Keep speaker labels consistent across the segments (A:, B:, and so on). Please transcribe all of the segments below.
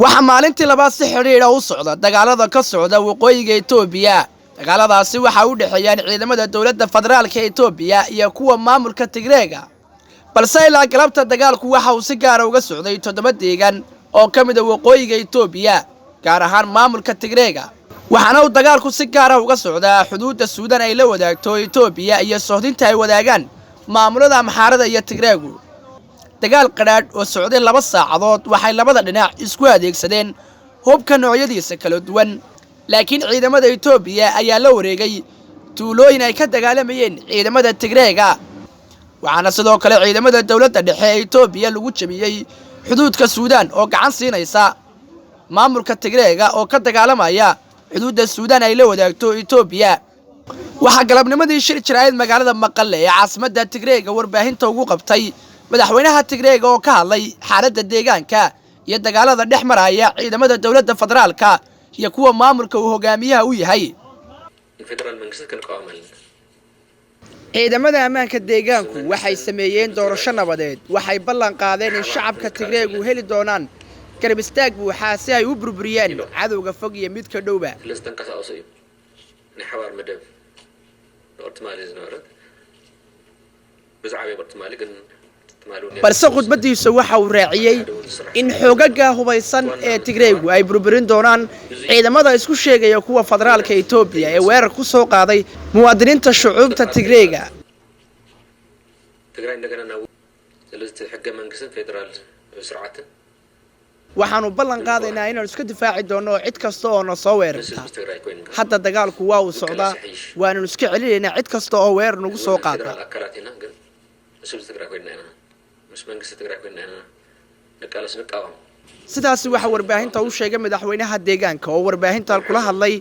A: Waxaa maalintii labaad si xidhiidha u socda dagaalada ka socda waqooyiga Itoobiya. Dagaaladaasi waxaa u dhexeeyaan ciidamada dowladda federaalka Itoobiya iyo kuwa maamulka Tigreega. Balse ilaa galabta dagaalku waxa uu si gaara uga socday toddoba deegaan oo ka mid a waqooyiga Itoobiya, gaar ahaan maamulka Tigreega. Waxaana uu dagaalku si gaara uga socdaa xuduudda Suudaan ay la wadaagto Itoobiya iyo sohdinta ay wadaagaan maamulada Amxaarada iyo Tigreegu. Dagaal qadhaadh oo socday 2 saacadood waxay labada dhinac isku adeegsadeen hubka noocyadiisa kala duwan, laakiin ciidamada Itoobiya ayaa la wareegay tuulooyin ay ka dagaalamayeen ciidamada Tigreega. Waxaana sidoo kale ciidamada dowladda dhexe ee Itoobiya lagu jebiyey xuduudka Suudaan oo gacan siinaysa maamulka Tigreega oo ka dagaalamaya xuduudda Suudaan ay la wadaagto Itoobiya. Waxaa galabnimadii shir jaraa'id magaalada Maqale ee caasimadda Tigreega warbaahinta ugu qabtay madaxweynaha Tigreega oo ka hadlay xaaladda deegaanka iyo dagaalada dhex maraya ciidamada dowladda federaalka iyo kuwa maamulka uu hogaamiyaha u yahay.
B: የፌዴራል መንግስት ክንቃወማለን።
A: Ciidamada ammaanka deegaanku waxay sameeyeen doorasho nabadeed. Waxay ballan qaadeen in shacabka Tigreegu heli doonaan garab istaag buuxaa si ay u burburiyaan cadowga fog iyo midka dhowba.
B: ስለ ዝተንቀሳቀሱ እዩ ናይ ሓባር መደብ ንቅድቲ ዝነበረት ብዛዕባ ቅድቲ ግን ትማሊ እውን
A: Balse khudbadiisa waxa uu raaciyey in xoogaga hubaysan ee Tigreegu ay burburin doonaan ciidamada isku sheegaya kuwa federaalka Itoobiya ee weerar ku soo qaaday muwaadiniinta shucuubta Tigreega.
B: ትግራይ እንደገና ናብ ስለዚ እቲ ሕገ መንግስትን ፌደራል ስርዓትን
A: Waxaanu ballan qaadaynaa inaanu iska difaaci doonno cid kasta oo na soo
B: ምስ
A: weerarta.
B: ህዝቢ ትግራይ ኮይኑ
A: Hadda dagaalku waa uu socdaa, waananu iska celinaynaa cid kasta oo weerar nagu soo qaada.
B: ፌደራል ኣካላት ኢና ግን ምስ ህዝቢ ትግራይ ኮይንና ኢና ምስ መንግስቲ ትግራይ ኮይንና ኢና ንቃለስ ንቃወም።
A: Sidaasi waxaa warbaahinta u sheegay madaxweynaha deegaanka oo warbaahintan kula hadlay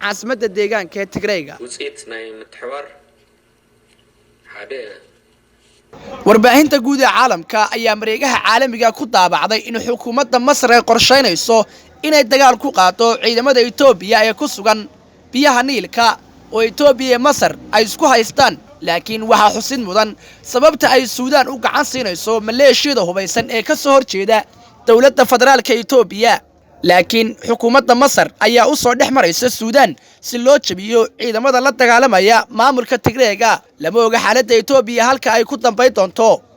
A: caasimadda deegaanka ee Tigreyga.
B: ውፅኢት ናይ ምትሕባር ሓደ
A: Warbaahinta guud ee caalamka ayaa mareegaha caalamiga ku daabacday in xukuumadda Masar ay qorshaynayso inay dagaal ku qaado ciidamada Itoobiya ee ku sugan biyaha Niilka oo Itoobiya iyo Masar ay isku haystaan. Laakiin waxaa xusid mudan sababta ay Suudaan u gacan siinayso maleeshiyada hubaysan ee ka soo horjeeda dowladda federaalka Itoobiya. Laakiin xukuumadda Masar ayaa u soo dhex maraysa Suudaan si loo jebiyo ciidamada la dagaalamaya maamulka Tigreega. Lama oga xaaladda Itoobiya halka ay ku dambayn doonto.